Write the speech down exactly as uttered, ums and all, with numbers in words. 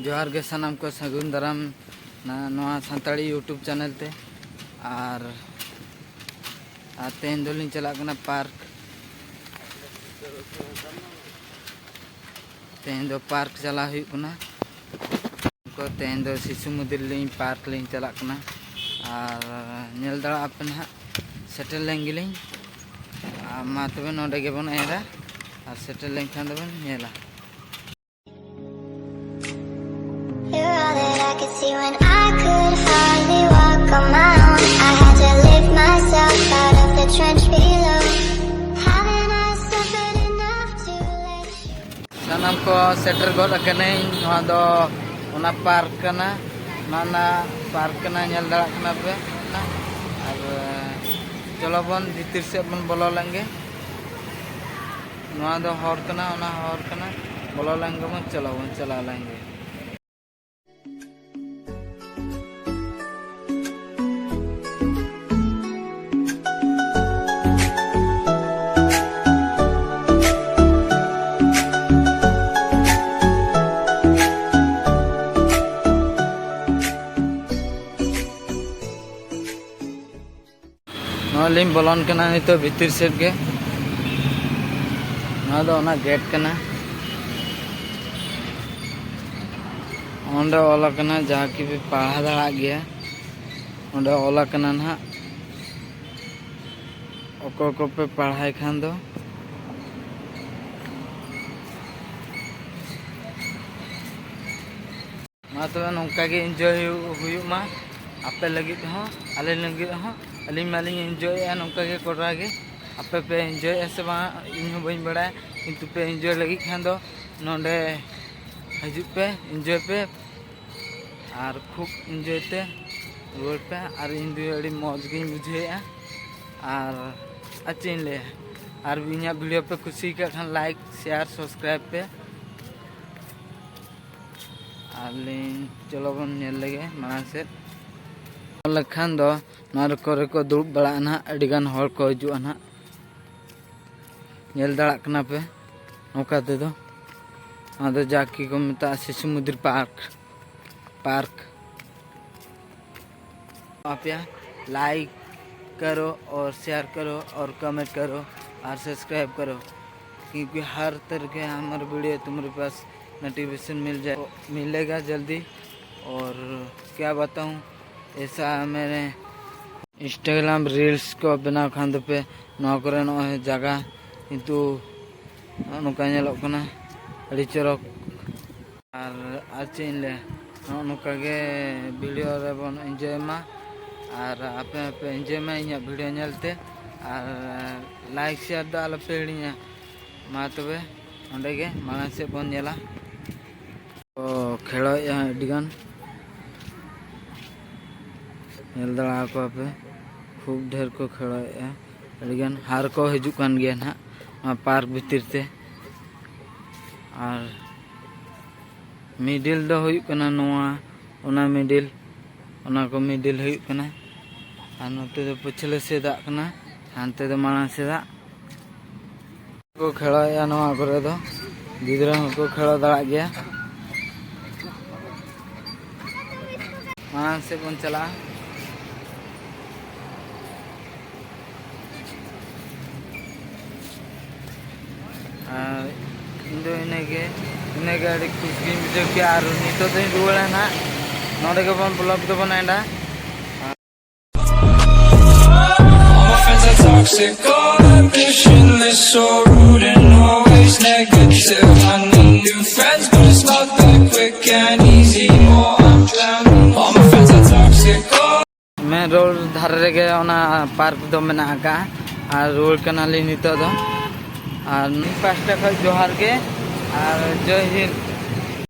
ᱡᱚᱦᱟᱨ ᱜᱮ ᱥᱟᱱᱟᱢ ᱠᱚ, ᱥᱟᱹᱜᱩᱱ ᱫᱟᱨᱟᱢ ᱱᱟ-, ᱱᱚᱣᱟ ᱥᱟᱱᱛᱟᱲᱤ YouTube ᱪᱮᱱᱮᱞ ᱛᱮ᱾ ᱟᱨ, ᱟᱨ ᱛᱮᱦᱮᱧ ᱫᱚᱞᱤᱧ ᱪᱟᱞᱟᱜ ᱠᱟᱱᱟ ᱯᱟᱨᱠ᱾ ᱛᱮᱦᱮᱧ ᱫᱚ ᱯᱟᱨᱠ ᱪᱟᱞᱟᱣ ᱦᱩᱭᱩᱜ ᱠᱟᱱᱟ᱾ ᱠᱚ, ᱛᱮᱦᱮᱧ ᱫᱚ ᱥᱤᱥᱩ ᱢᱚᱱᱫᱤᱨ ᱞᱤᱧ, ᱯᱟᱨᱠ ᱞᱤᱧ ᱪᱟᱞᱟᱜ ᱠᱟᱱᱟ᱾ ᱟᱨ ᱧᱮᱞ ᱫᱟᱲᱮᱭᱟᱜ ᱟᱯᱮ ᱱᱟᱦᱟᱜ, ᱥᱮᱴᱮᱨ ᱞᱮᱱ ᱜᱮᱞᱤᱧ᱾ ᱟᱨ ᱢᱟ ᱛᱚᱵᱮ ᱱᱚᱰᱮ ᱜᱮᱵᱚᱱ ᱮᱨᱟ, ᱟᱨ ᱥᱮᱴᱮᱨ ᱞᱮᱱᱠᱷᱟᱱ ᱫᱚᱵᱚᱱ ᱧᱮᱞᱟ᱾ You're all that I could see when I could hardly walk on my own. I had to lift myself out of the trench below. Haven't I suffered enough to let you? ᱥᱟᱱᱟᱢ ᱠᱚ ᱥᱮᱴᱮᱨ ᱜᱚᱫ ᱟᱠᱟᱱᱟᱹᱧ᱾ ᱱᱚᱣᱟ ᱫᱚ ᱚᱱᱟ park ᱠᱟᱱᱟ, ᱚᱱᱟ ᱨᱮᱱᱟᱜ ᱯᱟᱨᱠ ᱠᱟᱱᱟ, ᱧᱮᱞ ᱫᱟᱲᱮᱭᱟᱜ ᱠᱟᱱᱟ ᱯᱮ᱾ ᱟᱨ ᱪᱚᱞᱚ ᱵᱚᱱ ᱵᱷᱤᱛᱤᱨ ᱥᱮᱫ ᱵᱚᱱ ᱵᱚᱞᱚ ᱞᱮᱱ ᱜᱮ᱾ ᱱᱚᱣᱟ ᱫᱚ ᱦᱚᱨ ᱠᱟᱱᱟ, ᱚᱱᱟ ᱦᱚᱨ ᱠᱟᱱᱟ, ᱵᱚᱞᱚ ᱞᱮᱱ ᱜᱮᱵᱚᱱ, ᱪᱚᱞᱚ ᱵᱚᱱ ᱪᱟᱞᱟᱣ ᱞᱮᱱ ᱜᱮ᱾ ᱱᱚᱜᱼᱚᱭ ᱞᱤᱧ ᱵᱚᱞᱚᱱ ᱠᱟᱱᱟ ᱱᱤᱛᱚᱜ ᱵᱷᱤᱛᱤᱨ ᱥᱮᱫ ᱜᱮ᱾ ᱱᱚᱣᱟ ᱫᱚ ᱚᱱᱟ ᱜᱮᱴ ᱠᱟᱱᱟ᱾ ᱚᱸᱰᱮ ᱚᱞ ᱟᱠᱟᱱᱟ, ᱡᱟᱦᱟᱸ ᱠᱤ ᱯᱮ ᱯᱟᱲᱦᱟᱣ ᱫᱟᱲᱮᱭᱟᱜ ᱜᱮᱭᱟ᱾ ᱚᱸᱰᱮ ᱚᱞ ᱟᱠᱟᱱᱟ ᱱᱟᱦᱟᱜ, ᱚᱠᱚᱭ ᱠᱚᱯᱮ ᱯᱟᱲᱦᱟᱣ ᱠᱷᱟᱱ ᱫᱚ᱾ ᱢᱟ ᱛᱚᱵᱮ ᱱᱚᱝᱠᱟ ᱜᱮ ᱤᱱᱡᱚᱭ ᱦᱩᱭᱩᱜ, ᱦᱩᱭᱩᱜ ᱢᱟ, ᱟᱯᱮ ᱞᱟᱹᱜᱤᱫ ᱦᱚᱸ, ᱟᱞᱮ ᱞᱟᱹᱜᱤᱫ ᱦᱚᱸ᱾ ᱟᱹᱞᱤᱧ ᱢᱟᱞᱤᱧ ᱤᱱᱡᱚᱭᱮᱫᱼᱟ ᱱᱚᱝᱠᱟ ᱜᱮ ᱠᱚᱴᱨᱟ ᱜᱮ᱾ ᱟᱯᱮ ᱯᱮ ᱤᱱᱡᱚᱭᱮᱫᱼᱟ ᱥᱮ ᱵᱟᱝ, ᱤᱧ ᱦᱚᱸ ᱵᱟᱹᱧ ᱵᱟᱲᱟᱭᱟ, ᱠᱤᱱᱛᱩ ᱯᱮ ᱤᱱᱡᱚᱭ ᱞᱟᱹᱜᱤᱫ ᱠᱷᱟᱱ ᱫᱚ ᱱᱚᱰᱮ ᱦᱤᱡᱩᱜ ᱯᱮ, ᱤᱱᱡᱚᱭ ᱯᱮ, ᱟᱨ ᱠᱷᱩᱵ ᱤᱱᱡᱚᱭ ᱛᱮ ᱨᱩᱣᱟᱹᱲ ᱯᱮ᱾ ᱟᱨ ᱤᱧ ᱫᱚ ᱟᱹᱰᱤ ᱢᱚᱡᱽ ᱜᱤᱧ ᱵᱩᱡᱷᱟᱹᱣᱮᱫᱼᱟ᱾ ᱟᱨ, ᱟᱨ ᱪᱮᱫ ᱤᱧ ᱞᱟᱹᱭᱟ, ᱟᱨ ᱤᱧᱟᱹᱜ ᱵᱷᱤᱰᱤᱭᱳ ᱯᱮ ᱠᱩᱥᱤ ᱟᱠᱟᱫ ᱠᱷᱟᱱ, ᱞᱟᱭᱤᱠ, ᱥᱮᱭᱟᱨ, ᱥᱟᱵᱥᱠᱨᱟᱭᱤᱵ ᱯᱮ᱾ ᱟᱨ ᱞᱤᱧ, ᱪᱚᱞᱚ ᱵᱚᱱ ᱧᱮᱞ ᱞᱮᱜᱮ ᱢᱟᱲᱟᱝ ᱥᱮᱫ᱾ ᱧᱮᱞ ᱞᱮᱠᱷᱟᱱ ᱫᱚ ᱱᱚᱣᱟ ᱠᱚᱨᱮ ᱠᱚ ᱫᱩᱲᱩᱵ ᱵᱟᱲᱟᱜᱼᱟ ᱱᱟᱦᱟᱜ, ᱟᱹᱰᱤᱜᱟᱱ ᱦᱚᱲ ᱠᱚ ᱦᱤᱡᱩᱜᱼᱟ ᱱᱟᱦᱟᱜ᱾ ᱧᱮᱞ ᱫᱟᱲᱮᱭᱟᱜ ᱠᱟᱱᱟ ᱯᱮ ᱱᱚᱝᱠᱟ ᱛᱮᱫᱚ᱾ ᱟᱫᱚ ᱡᱟᱠᱤ ᱠᱚ ᱢᱮᱛᱟᱜᱼᱟ ᱥᱤᱥᱩ ᱢᱚᱱᱫᱤᱨ ᱯᱟᱨᱠ, ᱯᱟᱨᱠ᱾ ᱟᱯᱮᱭᱟ, ᱞᱟᱭᱤᱠ ᱠᱟᱨᱳ ᱚᱨ ᱥᱮᱭᱟᱨ ᱠᱟᱨᱳ ᱚᱨ ᱠᱚᱢᱮᱱᱴ ᱠᱟᱨᱳ ᱟᱨ ᱥᱟᱵᱥᱠᱨᱟᱭᱤᱵ ᱠᱟᱨᱳ, ᱠᱤᱭᱩᱸᱠᱤ ᱦᱟᱨ ᱛᱟᱨᱦ ᱠᱮ ᱦᱟᱢᱟᱨ ᱵᱷᱤᱰᱤᱭᱳ ᱛᱩᱢᱦᱟᱨᱮ ᱯᱟᱥ ᱱᱳᱴᱤᱯᱷᱤᱠᱮᱥᱚᱱ ᱢᱤᱞ ᱡᱟᱭᱮ, ᱢᱤᱞᱮᱜᱟ ᱡᱟᱞᱫᱤ᱾ ᱚᱨ ᱠᱭᱟ ᱵᱟᱛᱟᱣᱩᱸ, ᱮᱥᱟ ᱢᱮᱨᱮ ᱤᱱᱥᱴᱟᱜᱨᱟᱢ ᱨᱤᱞᱥ ᱠᱚ ᱵᱮᱱᱟᱣ ᱠᱷᱟᱱ ᱫᱚᱯᱮ, ᱱᱚᱣᱟ ᱠᱚᱨᱮ ᱱᱚᱜᱼᱚᱭ ᱡᱟᱭᱜᱟ ᱠᱤᱱᱛᱩ ᱱᱚᱜᱼᱚ ᱱᱚᱝᱠᱟ ᱧᱮᱞᱚᱜ ᱠᱟᱱᱟ, ᱟᱹᱰᱤ ᱪᱚᱨᱚᱠ᱾ ᱟᱨ ᱟᱨ ᱪᱮᱫ ᱤᱧ ᱞᱟᱹᱭᱟ, ᱱᱚᱜᱼᱚ ᱱᱚᱝᱠᱟ ᱜᱮ ᱵᱷᱤᱰᱤᱭᱳ ᱨᱮᱵᱚᱱ ᱤᱱᱡᱚᱭ ᱢᱟ᱾ ᱟᱨ ᱟᱯᱮ ᱦᱚᱸᱯᱮ ᱤᱱᱡᱚᱭ ᱢᱟ ᱤᱧᱟᱹᱜ ᱵᱷᱤᱰᱤᱭᱳ ᱧᱮᱞᱛᱮ᱾ ᱟᱨ ᱞᱟᱭᱤᱠ ᱥᱮᱭᱟᱨ ᱫᱚ ᱟᱞᱚᱯᱮ ᱦᱤᱲᱤᱧᱟ᱾ ᱢᱟ ᱛᱚᱵᱮ, ᱚᱸᱰᱮ ᱜᱮ ᱢᱟᱲᱟᱝ ᱥᱮᱫ ᱵᱚᱱ ᱧᱮᱞᱟ᱾ ᱠᱚ ᱠᱷᱮᱞᱟᱣᱮᱫᱼᱟ ᱟᱹᱰᱤᱜᱟᱱ, ᱧᱮᱞ ᱫᱟᱲᱮ ᱟᱠᱚᱣᱟ ᱯᱮ, ᱠᱷᱩᱵ ᱰᱷᱮᱨ ᱠᱚ ᱠᱷᱮᱞᱟᱣᱮᱫᱼᱟ ᱟᱹᱰᱤᱜᱟᱱ᱾ ᱦᱟᱨ ᱠᱚ ᱦᱤᱡᱩᱜ ᱠᱟᱱ ᱜᱮᱭᱟ ᱱᱟᱦᱟᱜ ᱱᱚᱣᱟ ᱯᱟᱨᱠ ᱵᱷᱤᱛᱤᱨ ᱛᱮ᱾ ᱟᱨ ᱢᱤᱰᱤᱞ ᱫᱚ ᱦᱩᱭᱩᱜ ᱠᱟᱱᱟ ᱱᱚᱣᱟ, ᱚᱱᱟ ᱢᱤᱰᱤᱞ, ᱚᱱᱟ ᱠᱚ ᱢᱤᱰᱤᱞ ᱦᱩᱭᱩᱜ ᱠᱟᱱᱟ᱾ ᱟᱨ ᱱᱚᱛᱮ ᱫᱚ ᱯᱟᱹᱪᱷᱞᱟᱹ ᱥᱮᱫᱟᱜ ᱠᱟᱱᱟ, ᱦᱟᱱᱛᱮ ᱫᱚ ᱢᱟᱲᱟᱝ ᱥᱮᱫᱟᱜ᱾ ᱠᱚ ᱠᱷᱮᱞᱟᱣᱮᱫᱼᱟ ᱱᱚᱣᱟ ᱠᱚᱨᱮ ᱫᱚ, ᱜᱤᱫᱽᱨᱟᱹ ᱦᱚᱸᱠᱚ ᱠᱷᱮᱞᱟᱣ ᱫᱟᱲᱮᱭᱟᱜ ᱜᱮᱭᱟ᱾ ᱢᱟᱲᱟᱝ ᱥᱮᱫ ᱵᱚᱱ ᱪᱟᱞᱟᱜᱼᱟ᱾ ᱟᱨ ᱤᱧ ᱫᱚ ᱤᱱᱟᱹᱜᱮ, ᱤᱱᱟᱹᱜᱮ ᱟᱹᱰᱤ ᱠᱩᱥᱤ ᱜᱤᱧ ᱵᱩᱡᱷᱟᱹᱣ ᱠᱮᱜᱼᱟ᱾ ᱟᱨ ᱱᱤᱛᱚᱜ ᱫᱚᱧ ᱨᱩᱣᱟᱹᱲᱟ ᱱᱟᱦᱟᱜ, ᱱᱚᱰᱮ ᱜᱮᱵᱚᱱ ᱵᱞᱚᱜ ᱫᱚᱵᱚᱱ ᱮᱱᱰᱟ᱾ All my friends are toxic, all ambitionless, so rude and always negative. I need new friends, but it's not that quick and easy. Oh, I'm drowning. All my friends are toxic, all main road ᱫᱷᱟᱨᱮ ᱨᱮᱜᱮ ᱚᱱᱟ park ᱫᱚ ᱢᱮᱱᱟᱜ ᱟᱠᱟᱫᱼᱟ᱾ ᱟᱨ ᱨᱩᱣᱟᱹᱲ ᱠᱟᱱᱟᱞᱤᱧ ᱱᱤᱛᱚᱜ ᱫᱚ᱾ ᱟᱨ ᱢᱤᱫ ᱯᱟᱥᱴᱟ ᱠᱷᱚᱱ ᱡᱚᱦᱟᱨ ᱜᱮ ᱟᱨ ᱡᱚᱭ ᱦᱤᱱᱫ᱾